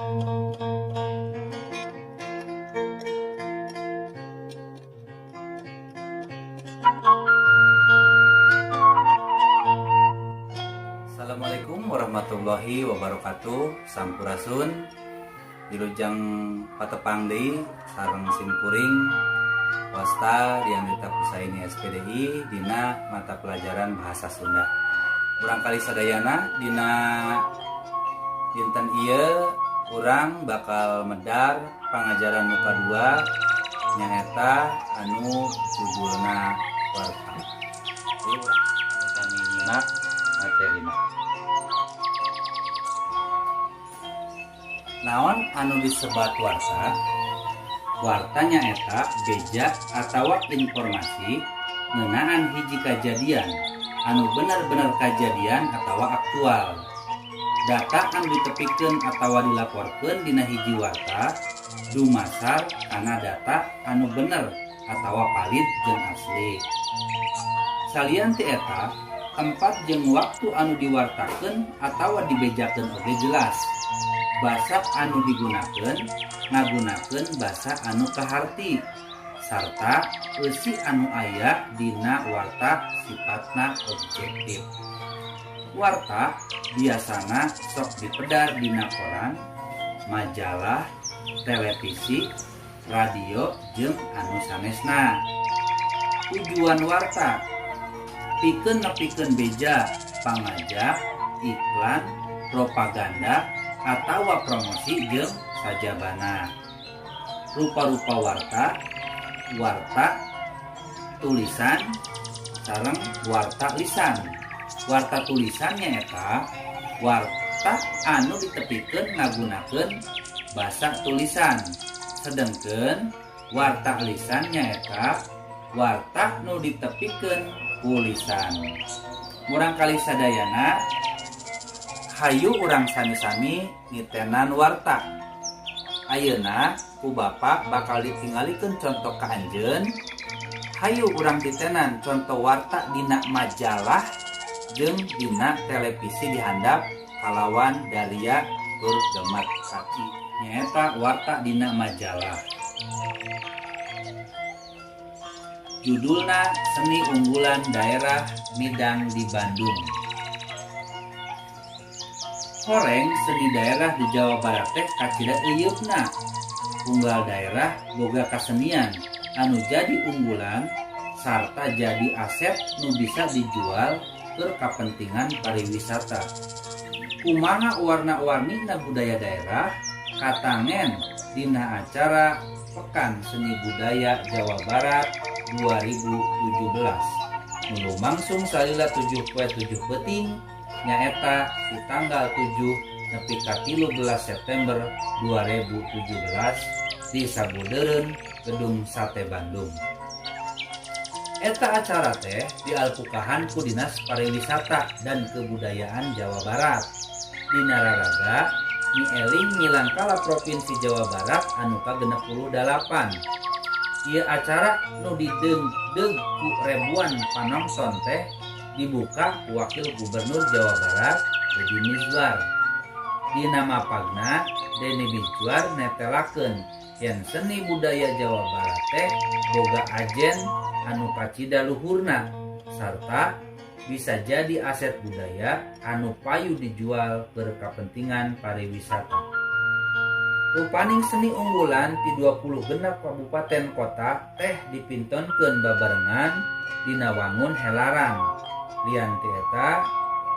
Assalamualaikum warahmatullahi wabarakatuh. Sampurasun. Wilujeng patepang deui sareng simkuring, wasta Dianrita Pusaini SPDI, dina mata pelajaran Bahasa Sunda. Murangkalih sadayana, dina dinten ieu urang bakal medar pangajaran nu kadua, nyaeta anu judulna warta. Jadi urang sami nyimak materina. Naon anu disebat warta? Warta nyaeta beja atawa informasi ngeunaan hiji kajadian anu bener-bener kajadian atawa aktual. Data anu ditepikeun atawa dilaporkeun dina hiji warta dumasar kana data anu bener atawa valid jeung asli. Salian ti eta, tempat jeung waktu anu diwartakeun atawa dibejakeun oge jelas. Basa anu digunakeun ngagunakeun basa anu kaharti sarta eusi anu aya dina warta sifatna objektif. Warta biasana sok dipedar dina koran, majalah, televisi, radio jeung anu sanesna. Tujuan warta pikeun nepikeun beja, pangajak, iklan, propaganda atawa promosi jeung sajabana. Rupa-rupa warta: warta tulisan sareng warta lisan. Warta tulisan nyaeta warta anu ditepikeun ngagunakeun basa tulisan, sedengkeun warta lisan nyaeta warta nu ditepikeun ku lisan. Murangkalih sadayana, hayu urang sami-sami nitenan warta. Ayeuna ku Bapak bakal ditinggalikeun contoh ka anjeun. Hayu urang titenan contoh warta dina majalah jeung dina televisi dihandap kalawan daria tur gemet kaki, nyaeta warta dina majalah. Judulna Seni Unggulan Daerah Midang di Bandung. Horeng seni daerah di Jawa Barat teh kacida euyeuhna. Unggal daerah boga kasenian anu jadi unggulan sarta jadi aset nu bisa dijual keur kapentingan pariwisata. Kumaha warna-warnina budaya daerah katangen dina acara Pekan Seni Budaya Jawa Barat 2017 nu lumangsung salila 7 poe 7 peuting, nyaeta di tanggal 7 nepi ka 13 September 2017 di Sabudeureun, Gedung Sate Bandung. Eta acara teh dialpukahan ku Dinas Pariwisata dan Kebudayaan Jawa Barat. Dina raraga mieling milangkala Provinsi Jawa Barat anu ka-68. Ieu acara nu dideungdeung ku ribuan panonton teh dibuka ku Wakil Gubernur Jawa Barat Deddy Mizwar. Dina mapagna, Deddy Mizwar netelakeun yen seni budaya Jawa Barat teh boga ajen anu kacida luhurna sarta bisa jadi aset budaya anu payu dijual keur kapentingan pariwisata. Rupaning seni unggulan ti 26 kabupaten kota teh dipintonkeun babarengan dina wangun helaran. Lian ti eta,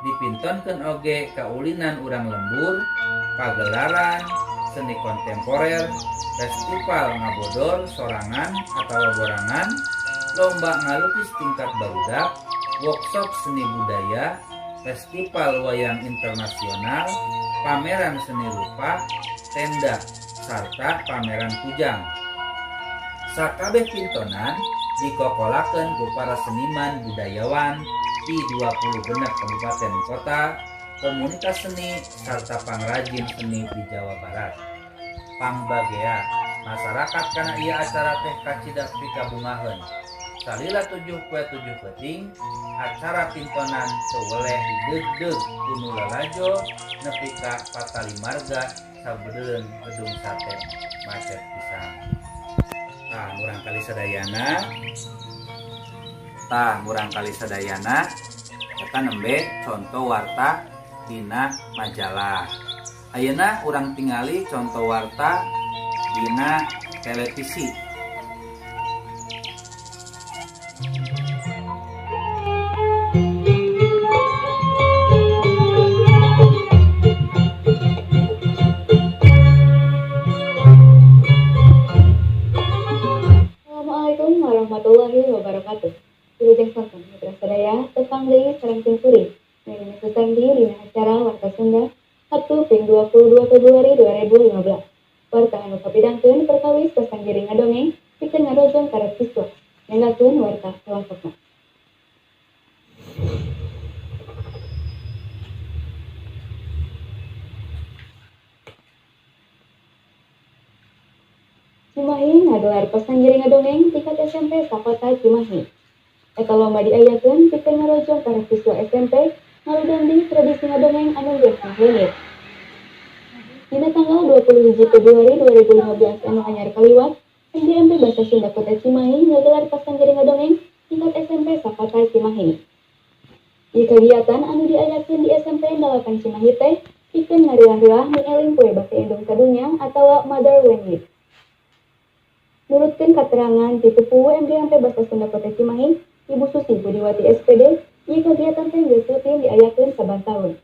dipintonkeun oge kaulinan urang lembur, pagelaran seni kontemporer, festival ngabodor sorangan atawa borangan, lomba ngalukis tingkat barudak, workshop seni budaya, festival wayang internasional, pameran seni rupa, tenda, sarta pameran kujang. Sakabeh pintonan dikokolakeun ku para seniman budayawan di 26 kabupaten kota, komunitas seni, sarta pangrajin seni di Jawa Barat. Pangbagea masyarakat kana ieu acara teh kacida pikabungaheun. Salila 7 poe 7 peuting, acara pintonan teu weleh dideugdeug ku nu lalajo nepi ka patali marga sabeudeun gedung sate macet pisan. Tah murangkali sadayana, tah murangkali sadayana eta nembe conto warta dina majalah. Ayeuna urang tingali conto warta dina televisi. Assalamualaikum warahmatullahi wabarakatuh. Wilujeng sonten mitra sadaya tepang deui sareng sim kuring. Neni Susandi dina acara Warta Sunda Sabtu ping 22 Februari 2015. Warta anu kapidangkeun perkawis pasanggiring ngadongeng pikeun ngarojong karep siswa. Nyanggakeun warta salengkapna. Cimahi ngagelar pasanggiring ngadongeng tingkat SMP sakota Cimahi. Eta lomba diayakeun pikeun ngarojong para siswa SMP ngaludambi tradisi ngadongeng anu geus leungit. Dina tanggal 21 Februari 2015 anu anyar kaliwat, MGMP Bahasa Sunda Kota Cimahi ngagelar pasanggiring ngadongeng tingkat SMP sakota Cimahi. Ieu kagiatan anu diayakeun di SMP 8 Cimahi teh pikeun ngarilah-rilah mieling poe basa indung sadunya atawa Mother Language. Nurutkeun katerangan ti Pupuhu MGMP Bahasa Sunda Kota Cimahi, Ibu Susi Budiwati SPD, ieu kagiatan teh geus rutin diayakeun saban taun.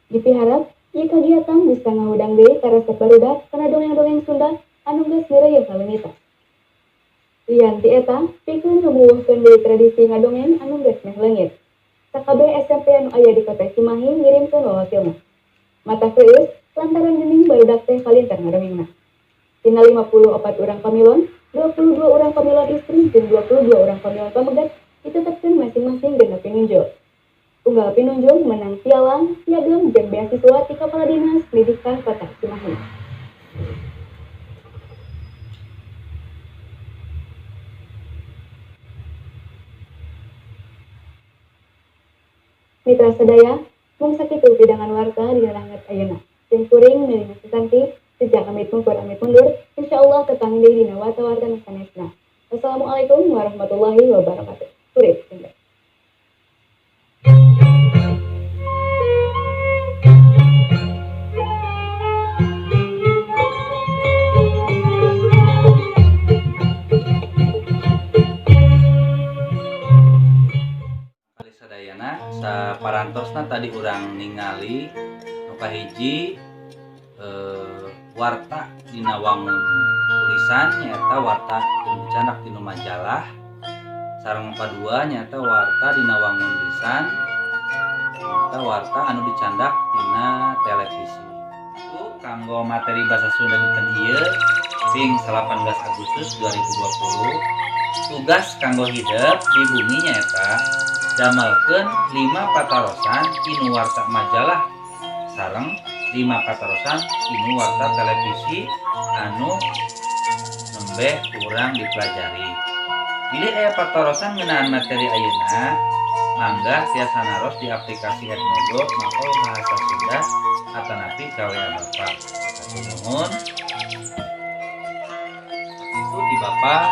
Dipiharap, ieu kagiatan bisa ngahudang deui karesep barudak kana dongeng-dongeng Sunda anu geus ngeureuyeuh kaleungitan. Lian ti eta, pikeun ngumuwuhkeun deui tradisi ngadongeng anu geus meh leungit. Sakabeh SMP anu aya di Kota Cimahi ngirimkeun wawakilna. Mata keueus lantaran geuning barudak teh kalinter ngadongengna. Tina 54 urang pamilon, 22 urang pamilon istri jeung 22 urang pamilon pamegat ditetepkeun masing-masing 6 pinunjul. Unggal pinunjul menang piala, piagam jeung beasiswa ti Kepala Dinas Pendidikan Kota Cimahi. Mitra sadaya, mung sakitu pidangan warta dina danget ayeuna. Sim kuring Melina Susanti, sejak amit mungkur amit mundur, insyaallah tepang deui dina warta-warta nu sanesna. Wassalamualaikum warahmatullahi wabarakatuh. Kuring Sunda. Kali sadayana saparantosna tadi urang ningali nu kahiji warta dina wangun tulisan nyaeta warta anu dicandak dina majalah, sareng kadua nyaeta warta dina wangun lisan nyaeta warta anu dicandak dina televisi. Itu kanggo materi bahasa Sunda dinten ieu ping 18 Agustus 2020. Tugas kanggo hidep di bumi nyaeta damelkeun 5 patarosan tinu warta majalah sareng 5 patarosan tinu warta televisi anu nembe kurang dipelajari. Bilih aya patarosan ngeunaan materi ayeuna, mangga tiasa naros di aplikasi Edmodo Mapel Bahasa Sunda atanapi ka WA Bapak. Hatur nuhun. Itu di Bapak.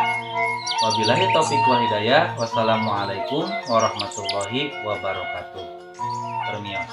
Wabillahi taufik wal hidayah. Wassalamualaikum warahmatullahi wabarakatuh. Permios.